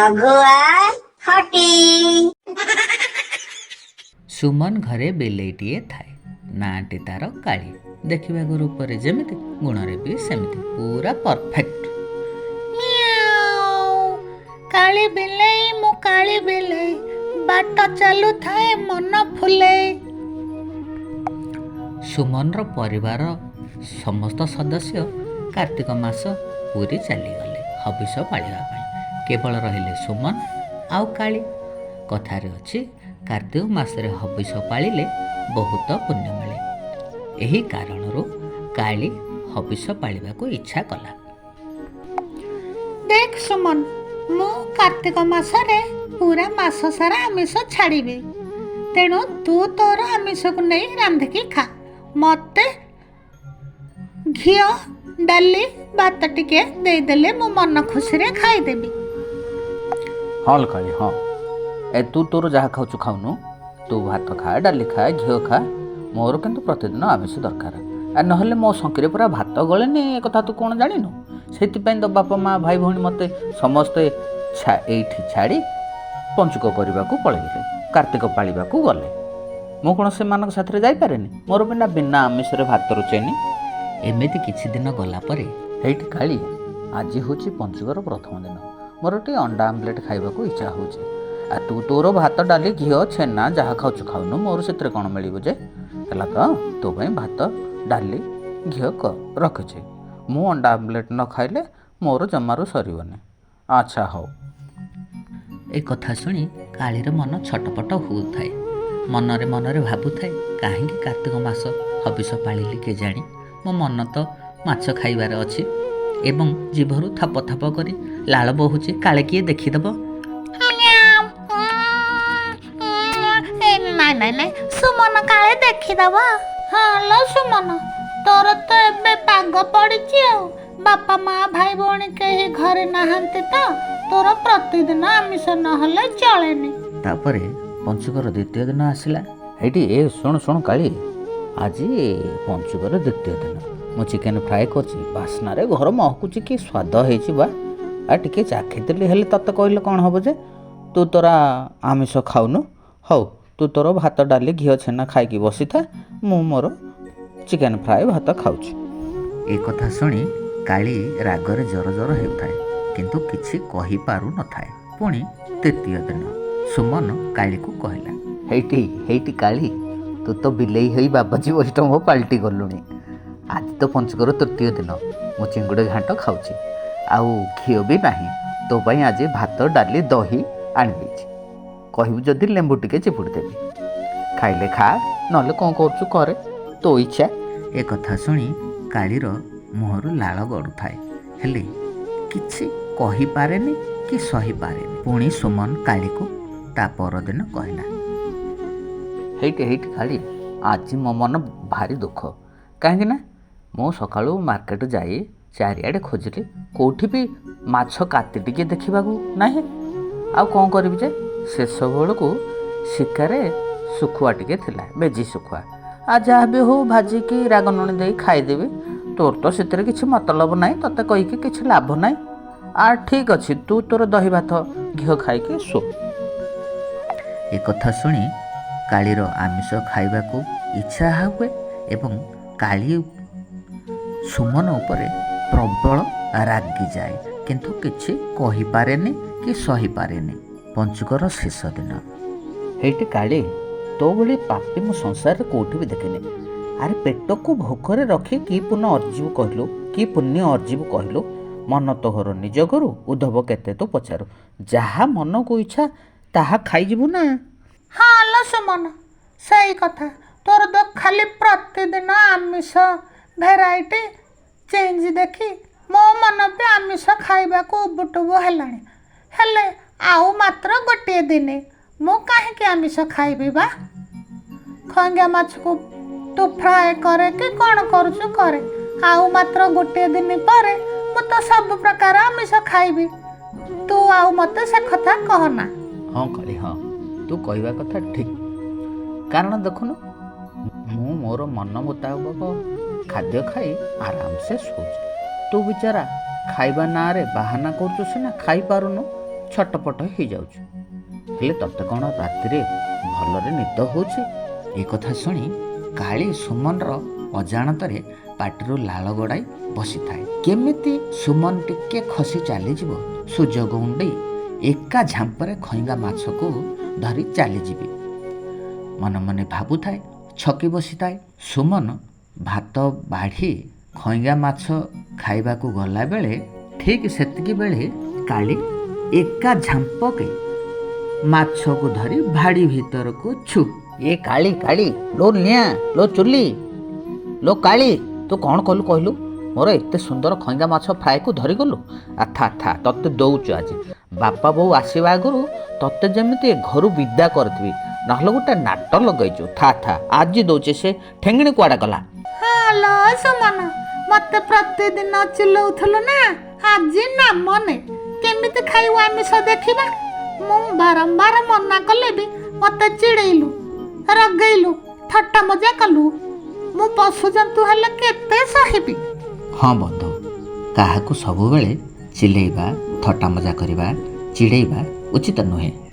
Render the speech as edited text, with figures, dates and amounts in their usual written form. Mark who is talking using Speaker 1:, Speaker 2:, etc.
Speaker 1: ରଘୁଆ ହଟି।
Speaker 2: ସୁମନ ଘରେ ବିଲେଇଟିଏ ଥାଏ, ନାଁଟି ତାର କାଳି। ଦେଖିବାକୁ ରୂପରେ ଯେମିତି, ଗୁଣରେ ବି ସେମିତି ପୁରା ପରଫେକ୍ଟ।
Speaker 3: କାଳି ବିଲେଇ ମୁଁ କାଳି ବିଲେଇ, ବାଟ ଚାଲୁଥାଏ ମନ ଫୁଲେଇ।
Speaker 2: ସୁମନର ପରିବାର ସମସ୍ତ ସଦସ୍ୟ କାର୍ତ୍ତିକ ମାସ ପୁରୀ ଚାଲିଗଲେ ହବିଷ ପାଳିବା ପାଇଁ। କେବଳ ରହିଲେ ସୁମନ ଆଉ କାଳି। କଥାରେ ଅଛି, କାର୍ତ୍ତିକ ମାସରେ ହବିଷ ପାଳିଲେ ବହୁତ ପୁଣ୍ୟ ମିଳେ। ଏହି କାରଣରୁ କାଳି ହବିଷ ପାଳିବାକୁ ଇଚ୍ଛା କଲା।
Speaker 3: ଦେଖ ସୁମନ, ମୁଁ କାର୍ତ୍ତିକ ମାସରେ ପୁରା ମାସ ସାରା ଆମିଷ ଛାଡ଼ିବି। ତେଣୁ ତୁ ତୋର ଆମିଷକୁ ନେଇ ରାନ୍ଧିକି ଖା। ମୋତେ ଘିଅ ଡାଲି ଭାତ ଟିକେ ଦେଇଦେଲେ ମୁଁ ମନ ଖୁସିରେ ଖାଇଦେବି।
Speaker 2: ହଁ ଲୋ କାଳି, ହଁ। ଏ ତୁ ତୋର ଯାହା ଖାଉଛୁ ଖାଉନୁ, ତୁ ଭାତ ଖା, ଡାଲି ଖା, ଘିଅ ଖା। ମୋର କିନ୍ତୁ ପ୍ରତିଦିନ ଆମିଷ ଦରକାର, ଆଉ ନହେଲେ ମୋ ଶଙ୍କିରେ ପୁରା ଭାତ ଗଳେନି। ଏ କଥା ତୁ କ'ଣ ଜାଣିନୁ? ସେଥିପାଇଁ ତ ବାପା ମା ଭାଇ ଭଉଣୀ ମୋତେ ସମସ୍ତେ ଏଇଠି ଛାଡ଼ି ପଞ୍ଚୁକ କରିବାକୁ ପଳେଇଗଲେ, କାର୍ତ୍ତିକ ପାଳିବାକୁ ଗଲେ। ମୁଁ କ'ଣ ସେମାନଙ୍କ ସାଥିରେ ଯାଇପାରେନି? ମୋର ବିନା ବିନା ଆମିଷରେ ଭାତ ରୁଚେନି। ଏମିତି କିଛି ଦିନ ଗଲା ପରେ, ହେଇଠି କାଳି, ଆଜି ହେଉଛି ପଞ୍ଚୁକର ପ୍ରଥମ ଦିନ। ମୋର ଟିକେ ଅଣ୍ଡା ଆମଲେଟ୍ ଖାଇବାକୁ ଇଚ୍ଛା ହେଉଛି। ଆଉ ତୁ ତୋର ଭାତ ଡାଲି ଘିଅ ଛେନା ଯାହା ଖାଉଛୁ ଖାଉନୁ, ମୋର ସେଥିରେ କ'ଣ ମିଳିବ ଯେ? ହେଲା ତ, ତୋ ପାଇଁ ଭାତ ଡାଲି ଘିଅ ରଖିଛି। ମୁଁ ଅଣ୍ଡା ଆମଲେଟ୍ ନ ଖାଇଲେ ମୋର ଜମାରୁ ସରିବନି। ଆଚ୍ଛା ହଉ। ଏ କଥା ଶୁଣି କାଳିର ମନ ଛଟପଟ ହେଉଥାଏ। ମନରେ ମନରେ ଭାବୁଥାଏ, କାହିଁକି କାର୍ତ୍ତିକ ମାସ ହବିଷ ପାଳିଲି କେଜାଣି? ମୋ ମନ ତ ମାଛ ଖାଇବାର ଅଛି ଏବଂ ଜିଭରୁ ଥପ ଥପ କରି ଲାଳ ବୋହୁଛି, କାଳେ କିଏ ଦେଖିଦେବ।
Speaker 3: ନାଇଁ ନାଇଁ ନାଇଁ, ସୁମନ କାଳେ ଦେଖିଦବ। ହଁ ଲୋ ସୁମନ, ତୋର ତ ଏବେ ପାଗ ପଡ଼ିଛି, ଆଉ ବାପା ମା ଭାଇ ଭଉଣୀ କେହି ଘରେ ନାହାନ୍ତି ତ ତୋର ପ୍ରତିଦିନ ଆମିଷ ନହେଲେ ଚଳେନି।
Speaker 2: ତାପରେ ପଞ୍ଚୁକର ଦ୍ୱିତୀୟ ଦିନ ଆସିଲା। ଏଇଠି ଏ ଶୁଣ ଶୁଣ କାଳି, ଆଜି ପଞ୍ଚୁକର ଦ୍ୱିତୀୟ ଦିନ। ମୁଁ ଚିକେନ୍ ଫ୍ରାଏ କରିଛି, ବାସ୍ନାରେ ଘର ମହକୁଛି। କି ସ୍ୱାଦ ହେଇଛି ବା! ଆଉ ଟିକେ ଚାଖିଥିଲି, ହେଲେ ତତେ କହିଲେ କ'ଣ ହେବ ଯେ, ତୁ ତୋର ଆମିଷ ଖାଉନୁ। ହଉ, ତୁ ତୋର ଭାତ ଡାଲି ଘିଅ ଛେନା ଖାଇକି ବସିଥା, ମୁଁ ମୋର ଚିକେନ୍ ଫ୍ରାଏ ଭାତ ଖାଉଛି। ଏ କଥା ଶୁଣି କାଳି ରାଗରେ ଜର ଜର ହେଉଥାଏ, କିନ୍ତୁ କିଛି କହିପାରୁନଥାଏ। ପୁଣି ତୃତୀୟ ଦିନ ସୁମନ କାଳିକୁ କହିଲା, ହେଇଟି ହେଇଟି କାଳି, ତୁ ତ ବିଲେଇ ହେଇ ବାବାଜୀ ବୈଷ୍ଣବ ପାଲଟି ଗଲୁଣି। ଆଜି ତ ପଞ୍ଚୁକର ତୃତୀୟ ଦିନ, ମୁଁ ଚିଙ୍ଗୁଡ଼ି ଘାଣ୍ଟ ଖାଉଛି, ଆଉ ଘିଅ ବି ନାହିଁ। ତୋ ପାଇଁ ଆଜି ଭାତ ଡାଲି ଦହି ଆଣିଦେଇଛି। କହିବୁ ଯଦି ଲେମ୍ବୁ ଟିକେ ଚିପୁଡ଼ି ଦେବି। ଖାଇଲେ ଖା, ନହେଲେ କ'ଣ କରୁଛୁ କରେ, ତୋ ଇଚ୍ଛା। ଏ କଥା ଶୁଣି କାଳିର ମୁହଁରୁ ଲାଳ ଗଡ଼ୁଥାଏ, ହେଲେ କିଛି କହିପାରେନି କି ସହିପାରେନି। ପୁଣି ସୁମନ କାଳିକୁ ତା ପରଦିନ କହିଲା, ହେଇଟି ହେଇଟି କାଳି, ଆଜି ମୋ ମନ ଭାରି ଦୁଃଖ। କାହିଁକି ନା ମୁଁ ସକାଳୁ ମାର୍କେଟ ଯାଇ ଚାରିଆଡ଼େ ଖୋଜିଲି, କେଉଁଠି ବି ମାଛ କାତି ଟିକେ ଦେଖିବାକୁ ନାହିଁ। ଆଉ କ'ଣ କରିବି ଯେ? ଶେଷ ବେଳକୁ ଶିକାରେ ଶୁଖୁଆ ଟିକେ ଥିଲା, ବେଜି ଶୁଖୁଆ। ଆଉ ଯାହା ବି ହଉ ଭାଜିକି ରାଗ ଲୁଣି ଦେଇ ଖାଇଦେବି। ତୋର ତ ସେଥିରେ କିଛି ମତଲବ ନାହିଁ, ତୋତେ କହିକି କିଛି ଲାଭ ନାହିଁ। ଆ ଠିକ୍ ଅଛି, ତୁ ତୋର ଦହି ଭାତ ଘିଅ ଖାଇକି ଶୋ। ଏ କଥା ଶୁଣି କାଳିର ଆମିଷ ଖାଇବାକୁ ଇଚ୍ଛା ହୁଏ ଏବଂ କାଳି ସୁମନ ଉପରେ ପ୍ରବଳ ରାଗିଯାଏ, କିନ୍ତୁ କିଛି କହିପାରେନି କି ସହିପାରେନି। ପଞ୍ଚୁକର ଶେଷ ଦିନ। ହେଇଟି କାଳି, ତୋ ଭଳି ପାପି ମୁଁ ସଂସାରରେ କେଉଁଠି ବି ଦେଖିନି। ଆରେ ପେଟକୁ ଭୋକରେ ରଖି କି ପୁଣ୍ୟ ଅର୍ଜିବୁ କହିଲୁ? କି ପୁଣ୍ୟ ଅର୍ଜିବୁ କହିଲୁ? ମନ ତୋହର ନିଜ ଘରୁ, ଉଦ୍ଧବ କେତେ ତୁ ପଚାରୁ। ଯାହା ମନକୁ ଇଚ୍ଛା ତାହା ଖାଇଯିବୁ ନା?
Speaker 3: ହଁ ଲୋ ସୁମନ, ସେଇ କଥା। ତୋର ତ ଖାଲି ପ୍ରତିଦିନ ଆମିଷ ଭେରାଇଟି ଚେଞ୍ଜ ଦେଖି ମୋ ମନ ବି ଆମିଷ ଖାଇବାକୁ ଉବୁଟୁବୁ ହେଲାଣି। ହେଲେ ଆଉ ମାତ୍ର ଗୋଟିଏ ଦିନ ମୁଁ କାହିଁକି ଆମିଷ ଖାଇବି ବା? ଖଙ୍ଗା ମାଛକୁ ତୁ ଫ୍ରାଏ କରେ କି କ'ଣ କରୁଛୁ କରେ, ଆଉ ମାତ୍ର ଗୋଟିଏ ଦିନ ପରେ ମୁଁ ତ ସବୁ ପ୍ରକାର ଆମିଷ ଖାଇବି। ତୁ ଆଉ ମୋତେ ସେ କଥା କହନା।
Speaker 2: ହଁ କାଳି, ହଁ, ତୁ କହିବା କଥା ଠିକ୍। କାରଣ ଦେଖୁନୁ, ମୁଁ ମୋର ମନ ମୁତାବକ ଖାଦ୍ୟ ଖାଇ ଆରାମସେ ଶୋଉଛି। ତୁ ବିଚାରା ଖାଇବା ନାଁରେ ବାହାନା କରୁଛୁ ସିନା, ଖାଇପାରୁନୁ। ଛଟପଟ ହେଇଯାଉଛୁ। ହେଲେ ତତେ କ'ଣ ରାତିରେ ଭଲରେ ନିଦ ହେଉଛି? ଏ କଥା ଶୁଣି କାଳି ସୁମନର ଅଜାଣତରେ ପାଟିରୁ ଲାଳ ଗଡ଼ାଇ ବସିଥାଏ। କେମିତି ସୁମନ ଟିକେ ଖସି ଚାଲିଯିବ, ସୁଯୋଗ ଉଣ୍ଡେଇ ଏକା ଝାମ୍ପରେ ଖଇଙ୍ଗା ମାଛକୁ ଧରି ଚାଲିଯିବି, ମନେ ମନେ ଭାବୁଥାଏ, ଛକି ବସିଥାଏ। ସୁମନ ଭାତ ବାଢ଼ି ଖଇଙ୍ଗା ମାଛ ଖାଇବାକୁ ଗଲାବେଳେ ଠିକ୍ ସେତିକି ବେଳେ କାଳି ଏକା ଝାମ୍ପକେ ମାଛକୁ ଧରି ଭାଡ଼ି ଭିତରକୁ ଛୁ। ଏ କାଳି, କାଳି ଲୋ, ନିଆଁ ଲୋ, ଚୁଲି ଲୋ, କାଳି, ତୁ କ'ଣ କଲୁ କହିଲୁ? ମୋର ଏତେ ସୁନ୍ଦର ଖଇଙ୍ଗା ମାଛ ଫ୍ରାଏକୁ ଧରିଗଲୁ? ଆଥା ଥା, ତତେ ଦଉଛୁ ଆଜି। ବାପା ବୋଉ ଆସିବା ଆଗରୁ ତତେ ଯେମିତି ଏ ଘରୁ ବିଦା କରିଥିବି, ନହେଲେ ଗୋଟେ ନାଟ ଲଗେଇଛୁ। ଥା ଥା, ଆଜି ଦଉଛି। ସେ ଠେଙ୍ଗିଣି କୁଆଡ଼େ ଗଲା?
Speaker 3: ହଁ ଲୋ ସୁମନ, ମତେ ପ୍ରତିଦିନ ଚିଲଉଥିଲୁ ନା, ଆଜି ନାମ ନେ। କେମିତି ଖାଇବୁ ଆମିଷ ଦେଖିବା। ମୁଁ ବାରମ୍ବାର ମନା କଲେ ବି ମତେ ଚିଡ଼େଇଲୁ, ରଗେଇଲୁ, ଥଟ୍ଟା ମଜା କଲୁ। ମୁଁ ପଶୁଜନ୍ତୁ ହେଲେ କେତେ ସହିବି?
Speaker 2: ହଁ ବନ୍ଧୁ, କାହାକୁ ସବୁବେଳେ ଚିଲେଇବା, ଥଟ୍ଟା ମଜା କରିବା, ଚିଡ଼େଇବା ଉଚିତ ନୁହେଁ।